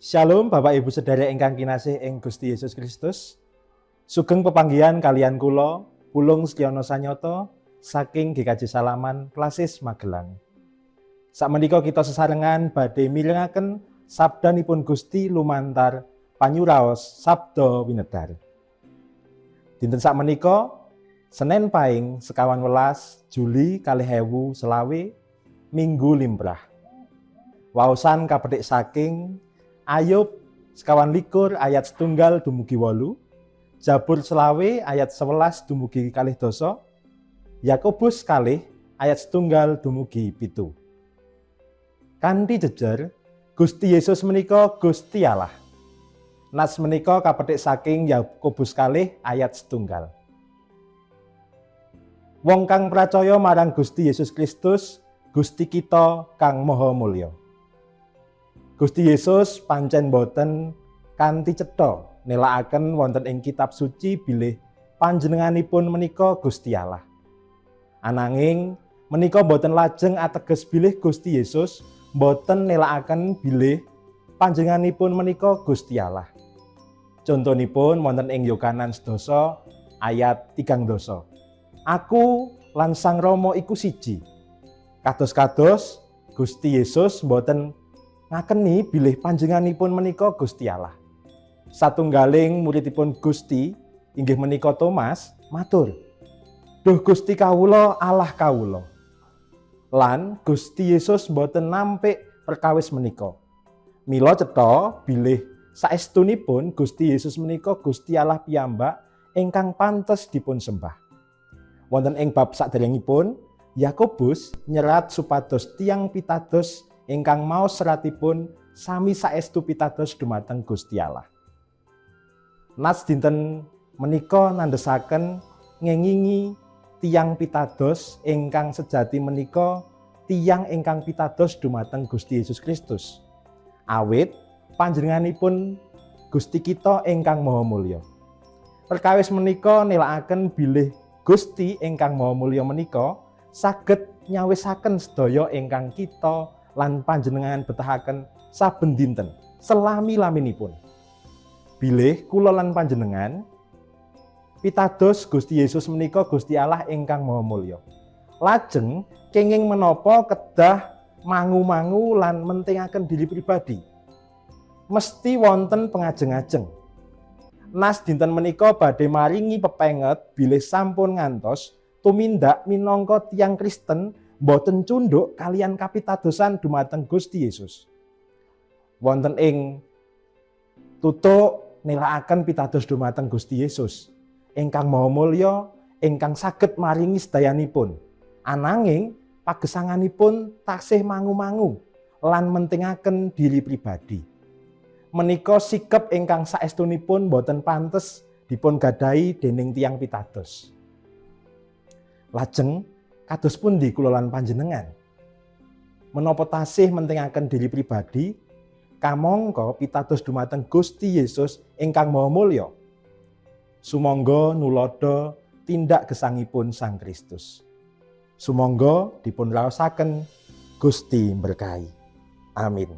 Shalom Bapak Ibu sedherek ingkang kinasih ing Gusti Yesus Kristus. Sugeng pepanggihan kaliyan kula Pulung Setiono Sanyoto saking GKJ Salaman, Klasis, Magelang. Sakmenika kita sesarengan badhe mirengaken sabdanipun Gusti lumantar panyuraos Sabda Winedar. Dinten sakmenika, Senin Paing 19 Juli 2025, Minggu Limrah. Waosan kapethik saking Ayub 29 ayat 1 dumugi 8, Jabur 25 ayat 11 dumugi 12, Yakobus 2 ayat 1 dumugi 7. Kanthi jejer, Gusti Yesus menika Gusti Allah. Nats menika kapethik saking Yakobus 2 ayat 1. Wong kang pracaya marang Gusti Yesus Kristus, Gusti kita kang Maha Mulya. Gusti Yesus pancen boten kanthi cetha nelakaken wonten ing kitab suci bilih panjenenganipun menika Gusti Allah. Ananging menika boten lajeng ateges bilih Gusti Yesus boten nelakaken bilih panjenenganipun menika Gusti Allah. Contonipun wonten ing Yohanes 10 ayat 30. "Aku lan Sang Rama iku siji." Kados-kados Gusti Yesus boten ngakeni bilih panjenenganipun menika Gusti Allah. Satunggaling muridipun Gusti, inggih menika Thomas, matur, "Duh Gusti kawula, Allah kawula." Lan Gusti Yesus boten nampik perkawis menika. Mila cetha bilih saestunipun Gusti Yesus menika Gusti Allah piyambak ingkang pantes dipun sembah. Wonten ing bab saderengipun, Yakobus nyerat supados tiyang pitados ingkang maos seratipun sami saestu pitados dumateng Gusti Allah. Nats dinten menika nandhesaken ngengingi tiyang pitados ingkang sejati menika tiyang ingkang pitados dumateng Gusti Yesus Kristus. Awit panjenenganipun Gusti kita ingkang Maha Mulya. Perkawis menika nelakaken bilih Gusti ingkang Maha Mulya menika saged nyawisaken sedaya ingkang kita lan panjenengan betahaken saben dinten selami-laminipun. Bilih kula lan panjenengan pitados Gusti Yesus menika Gusti Allah ingkang Maha Mulya, lajeng kenging menapa kedah mangu-mangu lan mentingaken diri pribadi? Mesti wonten pengajeng-ajeng. Nas dinten menika badhe maringi pepenget bilih sampun ngantos tumindak minangka tiyang Kristen boten cunduk kaliyan kapitadosan dumateng Gusti Yesus. Wonten ing tutuk nelakaken pitados dumateng Gusti Yesus ingkang Maha Mulya, ingkang saged maringi sedayanipun. Ananging pagesanganipun tasih mangu-mangu lan mentingaken diri pribadi. Menika sikep ingkang saestunipun boten pantes dipun gadahi dening tiyang pitados. Lajeng kados pundi kula lan panjenengan? Menapa tasih mentingaken diri pribadi kamangka pitados dumateng Gusti Yesus ingkang Maha Mulya? Sumangga nuladha tindak gesangipun Sang Kristus. Sumangga dipun raosaken, Gusti berkahi. Amin.